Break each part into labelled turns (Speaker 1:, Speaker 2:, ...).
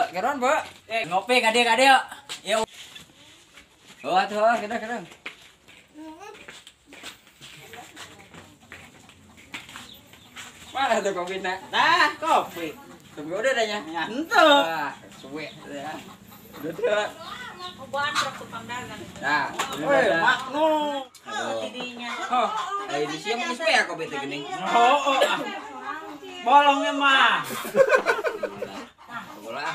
Speaker 1: Keron, Bu. Ngopi ka dieu ka dieu. Ieu. Oh, atuh kena. Mana tuh kopina?
Speaker 2: Nah, kopi.
Speaker 1: Tunggu udah adanya.
Speaker 2: Nyantuk.
Speaker 1: Wah, suwe ya. Udah tuh.
Speaker 3: Obaan truk tukang dagang.
Speaker 1: Nah,
Speaker 2: weh, makno.
Speaker 3: Tidinya.
Speaker 1: Oh, ayo di siang geus we kopi teh geuning.
Speaker 2: Oh, bolongnya mah.
Speaker 1: Bola.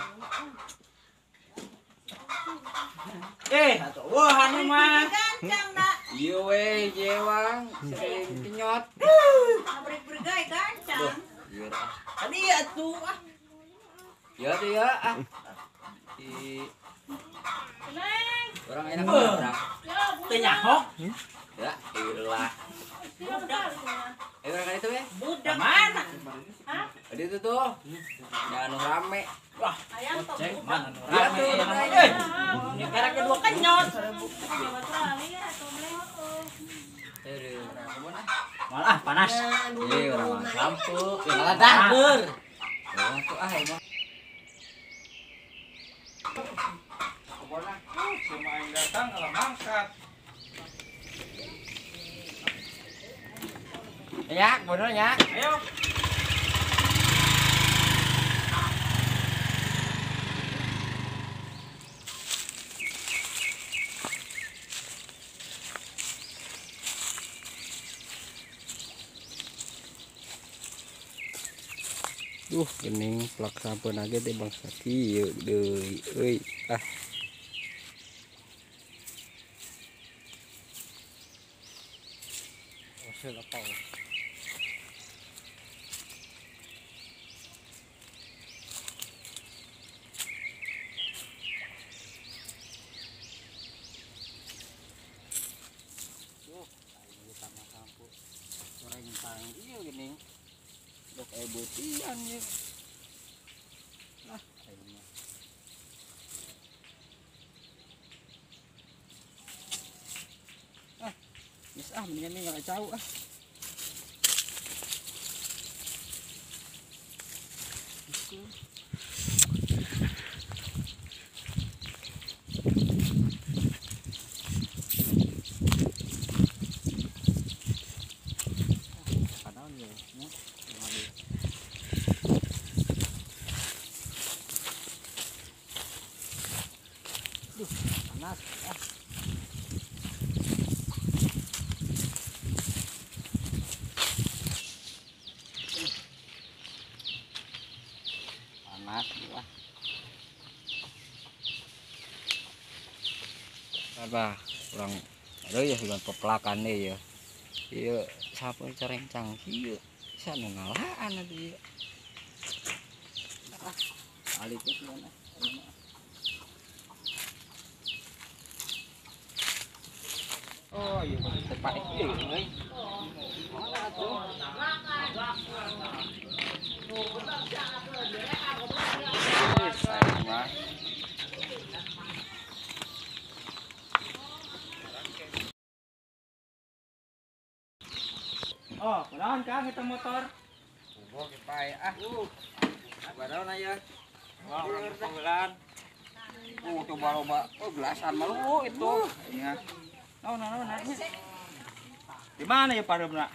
Speaker 2: Atuh wah anu mah.
Speaker 3: Gancang nak.
Speaker 1: Ieu we jewang sering kenyot.
Speaker 3: Pabrik bergai gancang.
Speaker 1: Iya ah.
Speaker 2: Tadi atuh ah.
Speaker 1: Ya tuh ya ah. Di orang enak orang.
Speaker 2: Teu nyaho.
Speaker 1: Ya, iyalah. Orang itu ya?
Speaker 3: Budak.
Speaker 2: Mana?
Speaker 3: Hah?
Speaker 1: Tadi itu tuh. Ya anu rame.
Speaker 2: Wah,
Speaker 3: cek
Speaker 2: mana anu rame. Ini karek dua kenyot. Malah panas.
Speaker 1: Iya, orang mah lampu. Ya malah daheur. Tuh ah emang.
Speaker 4: Cuma yang datang kalau mangkat.
Speaker 1: Ya, bener ya.
Speaker 4: Ayo.
Speaker 1: Duh, gening plak sampun age teh bangsa kieu deui euy. Ah. Dok ebotian ya. Lah, aing mah. Ah, geus ah mendingan nih nggak jauh ah. Duh, panas ah. Panas lah. Apa kurang aduh ya sudah peplakan deh ya. Iya, sapu cerencang kieu. Bisa nu ngalaan atuh ieu. Ah, alit teh mana? Oh iya, tepat ieu euy. Mana atuh?
Speaker 4: Oh, kunaon Kang eta motor?
Speaker 1: Bobo kipai ah. Baraon aya.
Speaker 4: Wah, urang panggelan.
Speaker 1: Coba loba. Oh, belasan malu itu.
Speaker 4: Iya. Naon naon nya. Di mana ya pareumna?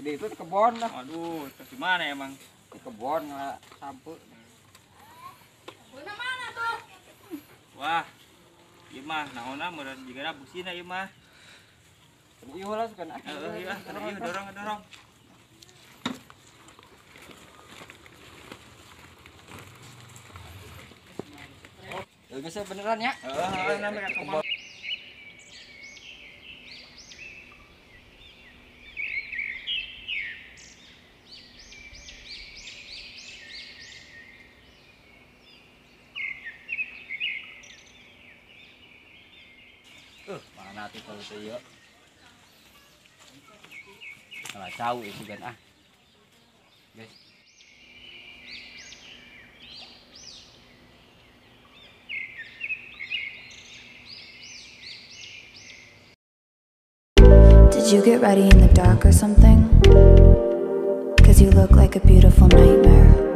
Speaker 1: Di itu di kebon lah.
Speaker 4: Aduh, terus di mana emang?
Speaker 1: Di kebon lah sampe.
Speaker 3: Mana mana tuh?
Speaker 4: Wah. Ieu mah naonna meureun jigana busina ieu mah.
Speaker 1: Ieu lah sukan.
Speaker 4: Heeh, ieu ah, ieu dorong dorong.
Speaker 1: Ya geus beneran ya?
Speaker 4: Heeh, namanya kebon.
Speaker 1: Mana tuh kalau ieu? Salah cau itu kan ah. Guys.
Speaker 5: Did you get ready in the dark or something? 'Cause you look like a beautiful nightmare.